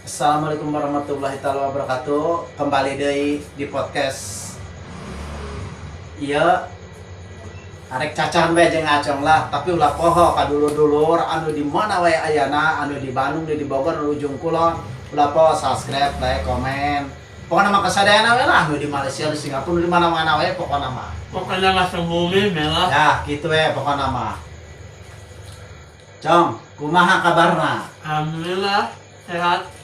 Assalamualaikum warahmatullahi taala wabarakatuh. Kembali deui di podcast. Iya. Arek cacahan bae jeung Acong lah, tapi ulah poho ka dulur-dulur anu di mana wae ayana, anu di Bandung, di Bogor, di ujung kulon. Ulah poho subscribe, like, komen. Pokoknya mah kasadayana we lah, anu di Malaysia, di Singapura, di mana-mana wae pokoknya mah. Pokoknya mah sebumi mela. Ya, gitu we pokoknya mah. Cong, kumaha kabarna? Alhamdulillah sehat.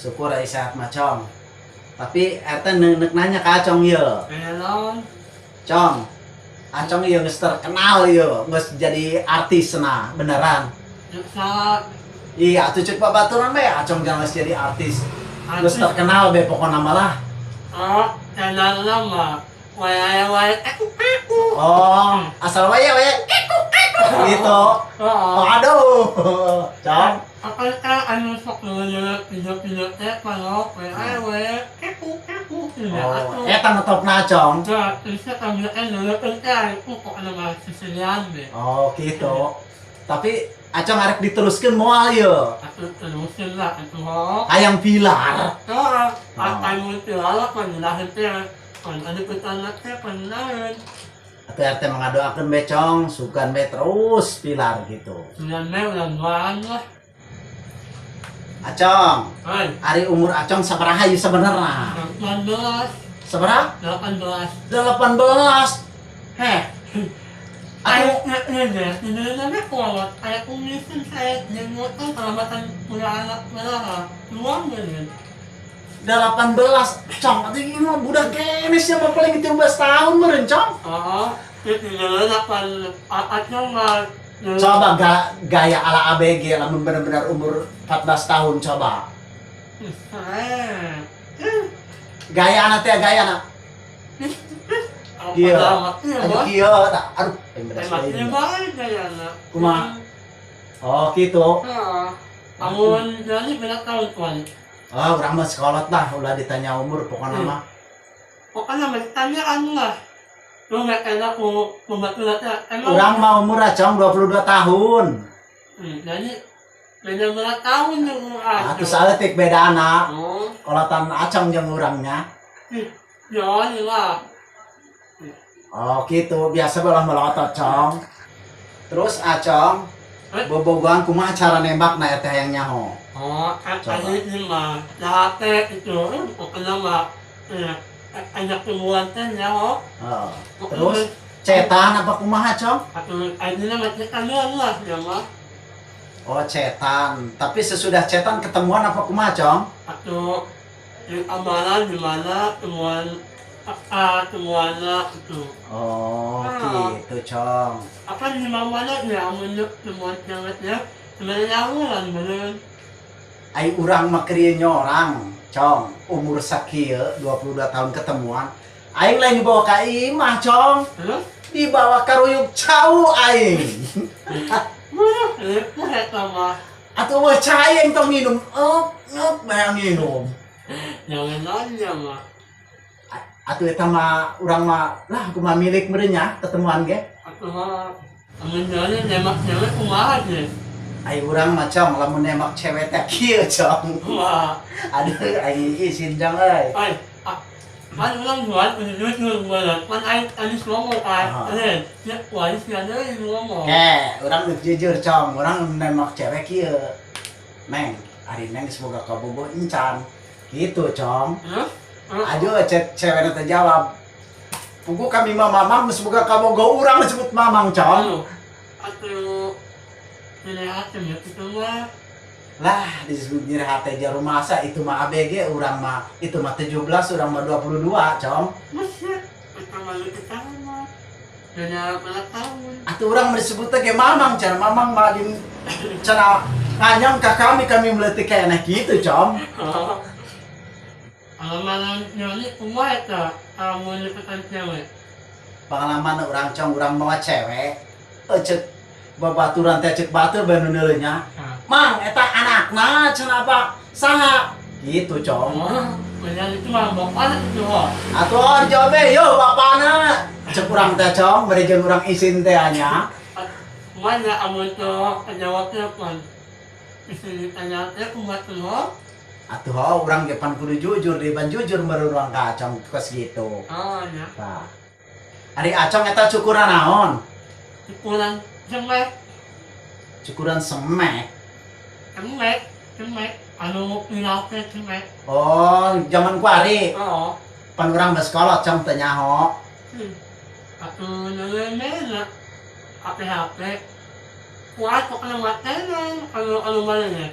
Syukur aya sehat mah, Cong. Tapi RT nenek nanya ke Acong ye. Naon? Cong, Acong ieu geus terkenal ieu, geus jadi artis nah, beneran. Salah. Iya, atuh ceuk babaturan bae Acong jangan geus jadi artis. Geus Artis. Terkenal be pokona mah lah. Oh, channel mah. Wae wae aku aku. Oh, asal wae wae gitu. Oh. Aduh. Cong, Apa kan anu sok ngeunyeut video-video teh kalau wae wae aku aku. Oh, eta ngetopna, Cong. Nah, bisa kami kan ngeunyeut teh aku pokoknya mah sisilian deh. Oh, gitu. Tapi Acong arek diteruskeun moal ye? Aku terusin lah itu ho. Hayang pilar. Oh, akan pilar pan teh pan ada petana teh pan lain. Atau RT mengadoakeun be, Cong, sugan be terus pilar gitu. Bulan Mei udah duaan lah. Acong, Hai, ari umur Acong sabaraha ieu sebenarnya? 18. Sabaraha? 18. 18. Heh. Ayo, Atuh ini namanya kolot. Ayo kumisin saya jengotan kelamatan punya anak merah. Dua menit. 18, Cong. Atuh ieu mah budak keneh sia mah, paling 13 tahun meureun, Cong. Oh, itu delapan atau nggak? Coba gaya ala ABG lamun benar-benar umur 14 tahun, coba. Eh, Gaya anak teh, gaya anak. Iya. Aduh, kieu tak. Aduh, yang bedas deui. Kumaha? Oh, gitu. Heeh. Amun jadi beda tahun tuan. Oh, urang mah sekolah lah, ulah ditanya umur pokoknya mah. Pokoknya tanyaan lah. Lu nggak enak mau membantu data. Emang Urang mah umur Acong 22 tahun. Jadi beda berapa tahun nih umur Nah, Acong? terus saeutik beda anak. Oh, Kolotan Acong jeung urangnya. Jangan lah. Oh, gitu. Biasa belah melotot, Cong. Terus Acong, Eh? bobogohan kumaha cara nembak na teh yang nyaho? Oh, Coba. ini mah capek itu. Pokoknya mah ya, ada temuan teh ya, oh. Oh. Terus chatan apa kumaha, Cong? Atau ini mah cetan lah ya mah. Oh, chatan. Tapi sesudah chatan ketemuan apa kumaha, Cong? Atau di amalan di mana temuan ah temuannya itu. Oh, Ah. gitu, Cong. Apa di mana ya amun temuan ceweknya sebenarnya lah bener. Ai urang mah keur nyorang, Cong. Umur sakieu 22 tahun ketemuan. Aing lain dibawa ka imah, Cong. Terus Dibawa ka ruyuk cau aing. mana itu eta mah. Atuh wah cai aing tong minum. Op, op bayang minum. Jangan nanya mah. Atuh eta mah urang mah lah kumaha milik meureun nya ketemuan ge. Atau mah amun jadi nembak cewek kumaha deh? Ai urang mah, Cong, lamun nembak cewek teh kieu, Cong. Wah. Aduh, aing isin, Cong euy. Ay, ah, pan ulang jual, udah jujur banget. Pan aing anis ngomong kan, Ah. eh, ya, wah ini ada yang ngomong. Oke, urang geus jujur, Cong. Urang nembak cewek kieu. Neng, ari neng geus boga kabogoh encan? Gitu, Cong. Terus? Aja cek cewek teh jawab. Pugu kami mah mamang geus boga kabogoh urang disebut mamang, Cong. Aduh, atau pilih hati ya itu mah. Lah, disebut nyeri hati jarum masa itu mah ABG urang mah itu mah 17, urang mah 22, Cong. Buset, itu mah kita mah. Beda berapa tahun? Atau urang disebut teh ge mamang, cara mamang mah di cara nganyam ka kami, kami meletik keneh gitu, Cong. Kalau malam nyari kumaha eta, amun deketan cewek? Pengalaman urang, Cong, urang mawa cewek. Eh, cek babaturan teh, cek batur bae nu neuleuh nya. Nah. Mang, eta anakna cenah apa? Saha? Gitu, Cong. Oh, benar itu mah bapak itu mah. Atuh dijawab we, yo bapana. Cek urang teh, Cong, bari jeung urang isin teh nya. Mana amun tuh jawabnya pan. Istri ditanya teh kumaha tuh? Atuh oh, urang ge pan kudu jujur, di ban jujur meureun urang ka Acong kos gitu. Oh ya. Tah. Ari Acong eta cukuran naon? Cukuran cemek. Cukuran semek. Cemek, cemek. Anu viral teh cemek. Oh, zaman kuari. Oh. Pan urang geus kolot Cong teu nyaho. Atuh neuleuh HP HP. Kuat pokoknya mah teh anu anu mana nya?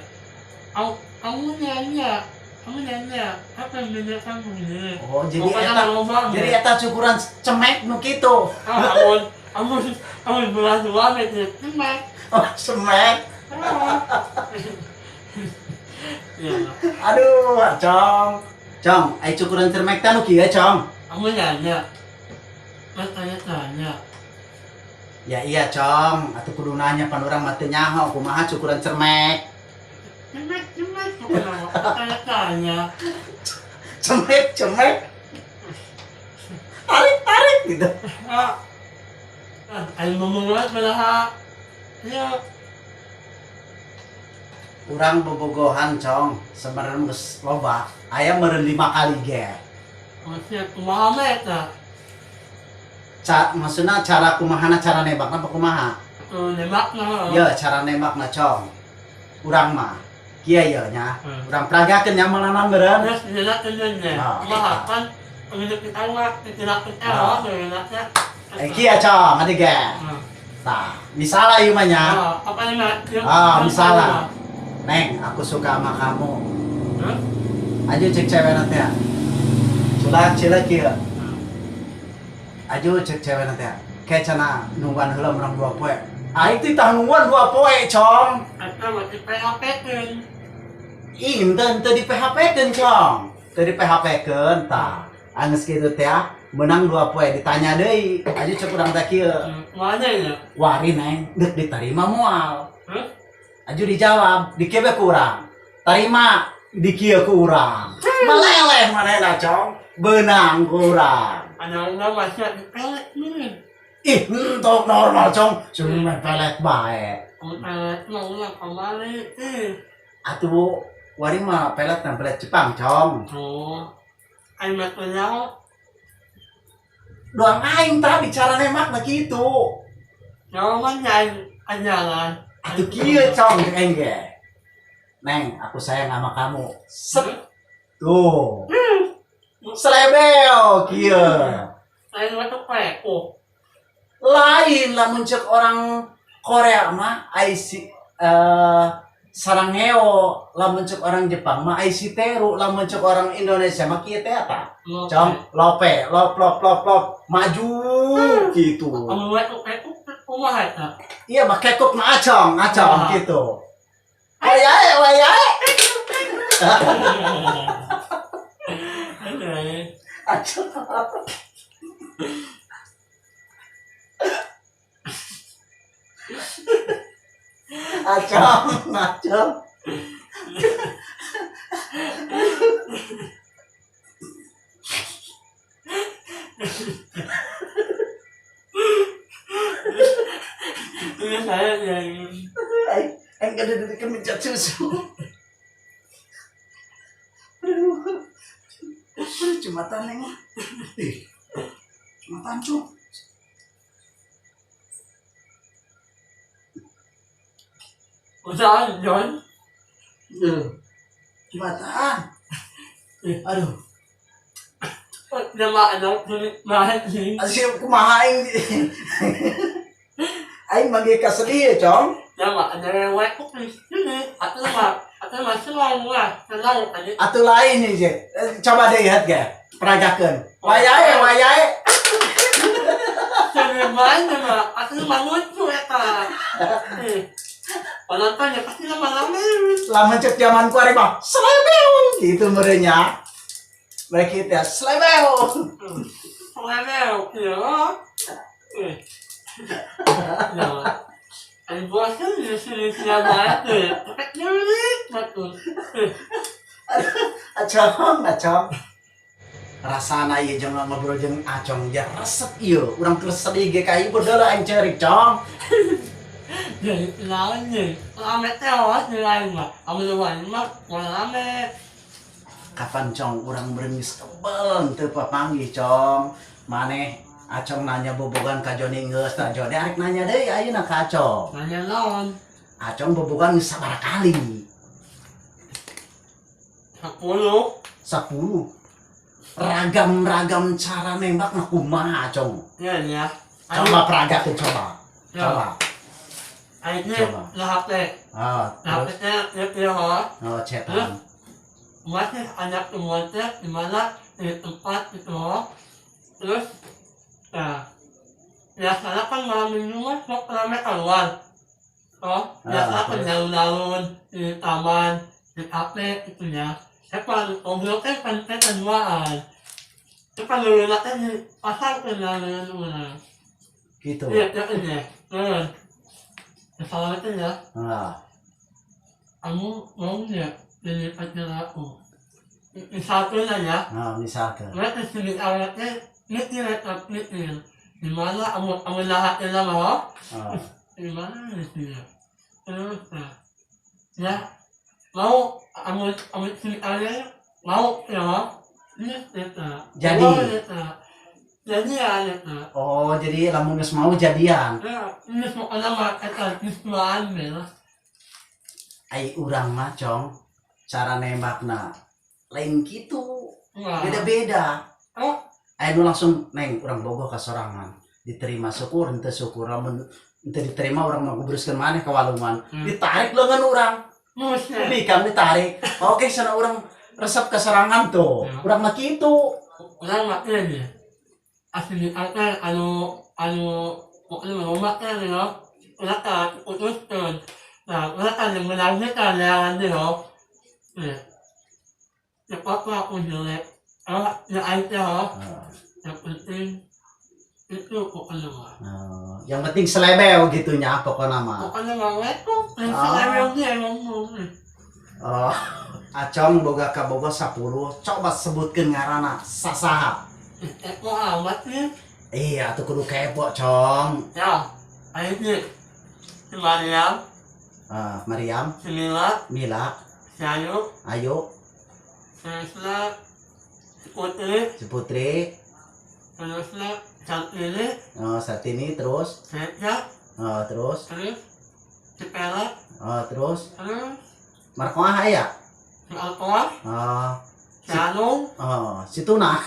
Kamu nanya, kamu nanya, apa yang beda kamu ini? Oh, jadi eta jadi eta cukuran cemek nu kitu. Ah, amun amun amun belas dua meter cemek. Oh, cemek. Ya. Aduh, Cong. Cong, ai cukuran cemek teh nu kieu, Cong. Kamu nanya. Mas tanya-tanya. Ya iya, Cong. Atuh kudu nanya pan urang mah teu nyaho kumaha cukuran cermek. Cemek, cemek, pokoknya tanya-tanya. Cemek, cemek. Tarik, tarik gitu. Ah, ayo ngomong banget padahal. Ya. Urang bobogohan, Cong. Sebenarnya geus loba. Aya meureun 5 kali ge. Maksudnya kumaha mah eta? Maksudna cara kumahana cara nembakna apa kumaha? Nembakna. Ya, cara nembakna, Cong. Urang mah kieu ye nya. Urang peragakeun nya malanan meureun. Terus dijelaskeun nya. Kumaha kan pemilik kita mah dijelaskeun teh dijelaskeun. Eh kieu, Cong, adi ge. Tah, misalnya ieu mah nya. Apa ini mah? Ah, misalnya. Neng, aku suka sama kamu. Aju cek cewek nanti ya. Culak cilek kieu. Aju cek cewek nanti ya. Kayak cenah nungguan heula menang 2 poe. Aing teh tah nungguan 2 poe, Cong. Eta mah di PHP-keun. Ih, henteu di PHP-keun, Cong. Teu di PHP-keun tah. Anggeus kitu teh menang 2 poe ditanya deui. Aju cek urang teh kieu. Mana ya? Wari neng, deuk diterima moal. Hah? Aju dijawab, di kieu ku urang. Tarima di kieu ku urang. Meleleh manehna, Cong. Beunang ku urang. Anu masih dipelet nih. Ih, entok normal, Cong. Cuma pelet bae. Pelet mah ulah kamari ih. Atuh wari mah pelet na pelet Jepang, Cong. Oh. Aing mah teu nyaho. Doang aing tadi cara nembak na kitu. Nyaho mah nya ajaran. Atuh kieu, Cong, jeung aing ge. Neng, aku sayang sama kamu. Set. Tuh. Selebel kieu. Lain mah tuh keko. Lain lamun cek orang Korea mah aisi sarangeo, lamun cek orang Jepang mah aishiteru, lamun cek orang Indonesia mah kieu teh apa? Cong, lope, lop lop lop lop, maju gitu. Amun we tuh keko kumaha eta? Iya mah kekuk mah acong, acong gitu. Wayahe, wayahe. Acong. Acong, acong. Ini saya yang Aing kada deg-degan mencet susu. Aduh. Jembatan neng. Ih. Jembatan, Cuk. Usaha, John. Jembatan. Aduh. Jembatan mahal sih. Asih kumaha aing. Aing mangge kasedih, Cong. Jembatan dari wek ini atau mah atau mah senang lah, senang aja. Atuh lain nih, Je. Coba deh lihat ge. Peragakeun. Wayahe, wayahe. Sebenarnya mah atau mah lucu eta. Penontonnya pasti lama-lama. Lama cek zaman ku ari mah selebeu gitu merenya. Mereka itu ya selebeu. Selebeu, iya. Ya. Aing bosan di sini siapa itu. Tapi nyulik betul. Acong, acong. Rasana ieu jeung ngobrol jeung Acong dia resep ieu. Urang terus sedih ge ka ieu bodoh aing ceurik, Cong. Jadi naon nih? Rame tewas di lain mah. Amun lain mah rame. Kapan, Cong, urang beremis kebel teu papanggih, Cong. Maneh Acong nanya bobogohan ka Joni geus, tah Joni arek nanya deui ayeuna ka Acong. Nanya naon? Acong bobogohan geus sabaraha kali? 10. 10. Ragam-ragam cara nembak mah kumaha, Acong? Ya ya. Coba peragakeun, coba. Ya. Coba. Ayo Coba. lah HP. Ah, Lah terus HP ya ya. oh, chatan. Masih anak semuanya di mana di tempat itu. Terus nah, biasanya kan malam minggu mah sok rame keluar. Oh, biasanya kan terus? alun-alun di taman, di kafe gitu ya. Saya kan ngobrol kan kan kan. Itu kan lulu di pasar kan lulu. Gitu. Iya, iya, iya. Terus, misalnya itu ya, Ah, kamu mau nggak jadi pacar aku? Misalnya ya, ah, misalkan. mereka sini awalnya mikir atau mikir. Di mana kamu kamu lahat mau? Ah. Di mana di sini? Terus ya, ya mau kamu kamu sini awalnya mau ya? Ini kita. Jadi. Mau kita. Jadi ya kita. Oh, jadi lamun geus mau jadian. Ya, ini semua nama kita di ya. Ai urang mah, Cong, cara nembakna lain gitu. Wah. Beda-beda. Oh, Aya nu langsung, "Neng, urang bogoh ka sorangan." Diterima syukur, henteu syukur. Lamun henteu diterima urang mah gubruskeun maneh ka walungan. Ditarik lengan urang. Buset. Bikang ditarik. Oke, sana urang resep ka sorangan tuh. Ya. Urang mah kitu. Urang mah ini. Asli anu anu pokoknya rumah kan ya. Urang tak putuskan. Nah, urang kan yang menangis kan ya nanti loh. Ya. Cepat aku jelek. Oh, ya aja loh. Ah. Yang penting itu pokoknya mah. Oh, yang penting selebeo gitunya pokoknya mah. Pokoknya mah itu Ah. selebeo dia ngomong. Oh, Acong boga kabogoh 10, coba sebutkeun ngaranna sasaha. Kepo amat nih. Iya, tuh kudu kepo, Cong. Ya, ayo nih. Si Mariam, Ah, Mariam, si Mila, Mila, si Ayu, Ayu, teruslah si Putri, si Putri, teruslah Santini, oh, Sartini, terus, si Eka, oh, terus, terus si Pela, oh, terus, terus Markoah aya, si Alkoa, oh, si Anung, oh, si Tuna,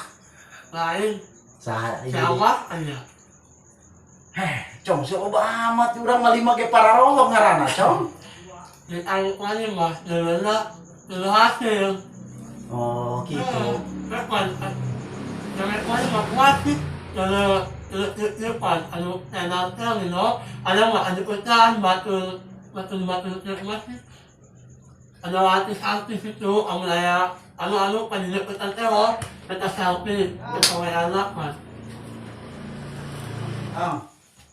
lain, saha si jadi. Awah, aja. Heh, Cong, si loba amat urang mah lima ge pararoho ngaranna, Cong. Di Alkoa ini mah, dulu dulu hasil. Oh, gitu. Kapan? Jangan kuat mah kuat sih. Dulu dulu dulu pan, anu enak kan, no? Ada mah ada pecahan batu batu batu masih. Ada artis-artis itu, anu ya, anu anu penyelidikan teror, kita selfie, kita anak mas. Cong,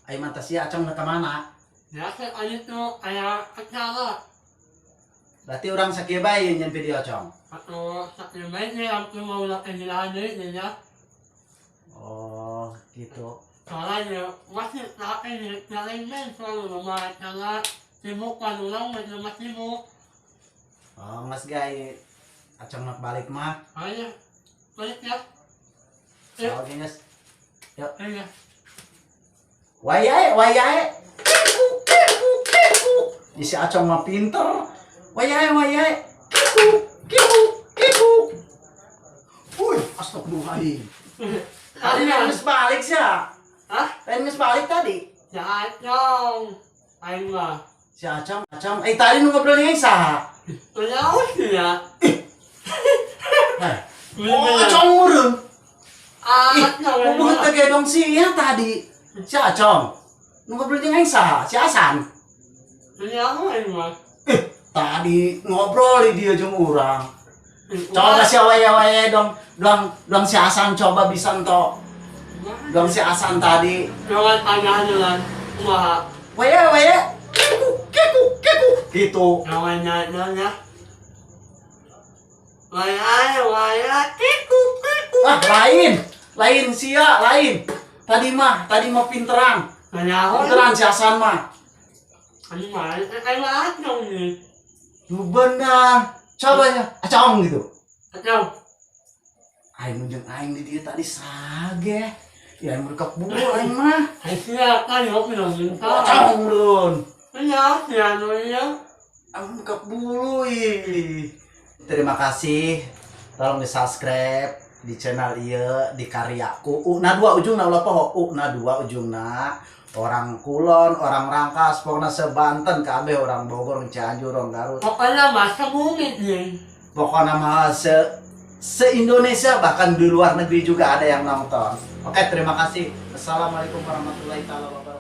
ayo mantas sia Acong ka mana? Ya, saya itu kayak acara Berarti urang sakieu bae nyen video, Cong. atau satu meja yang mau latihan lagi ya. Oh, gitu. Soalnya masih tapi jalan main selalu rumah acara sibuk kan ulang masih sibuk. Oh, mas gay. Acong nak balik mah. Ayo, balik ya. Ya. Oke, guys. Iya. Wayahe, wayahe. Kiku, kiku, kiku. Isi Acong mah pinter. Wayahe, wayahe. Kiku, kiku, kiku. Wih, astagfirullahaladzim. Tadi geus balik sih ya? Hah? Tadi geus balik tadi. Ya Acong. Ayo mah. Si Acong, Acong. Eh, tadi nu ngobrol dengan saha? Kenapa sih ya? Heh. Oh, Acong meureun. Ah, Ih, Acong. hubungan teh gedong sia tadi. Si Acong. Nu ngobrol jeung aing saha? Si Hasan. Kenapa ayo mah? Eh, tadi ngobrol di dia jeung urang. Coba si wae-wae dong, dong, dong si Hasan coba bisa ento. Dong si Hasan tadi. Jangan tanya dengan wah. Wae wae. Kiku kiku kiku gitu. Jangan nanya. Waya waya kiku kiku. Ah, lain. Lain sia, lain. Tadi mah pinteran. Kenapa? Pinteran si Hasan mah. Ayo mah, ayo Acong nih. Lu benar. Coba ya, Acong gitu. Acong. Aing nu jeung aing di dieu tadi sage. Ya aing mereka bulu aing mah. Ay siya kayo pinangin ka. Pocong lun. Iya, siya no iya. Aing mereka bulu ih. Terima kasih. Tolong di subscribe di channel ieu di karyaku. U na dua ujungna, ulah poho. U na dua ujungna. Orang Kulon, orang Rangkas, pokoknya sebanten kabeh, orang Bogor, orang Cianjur, orang Garut. Pokoknya masa bumi din. Pokoknya mah se se Indonesia, bahkan di luar negeri juga ada yang nonton. Oke, terima kasih. Assalamualaikum warahmatullahi taala wabarakatuh.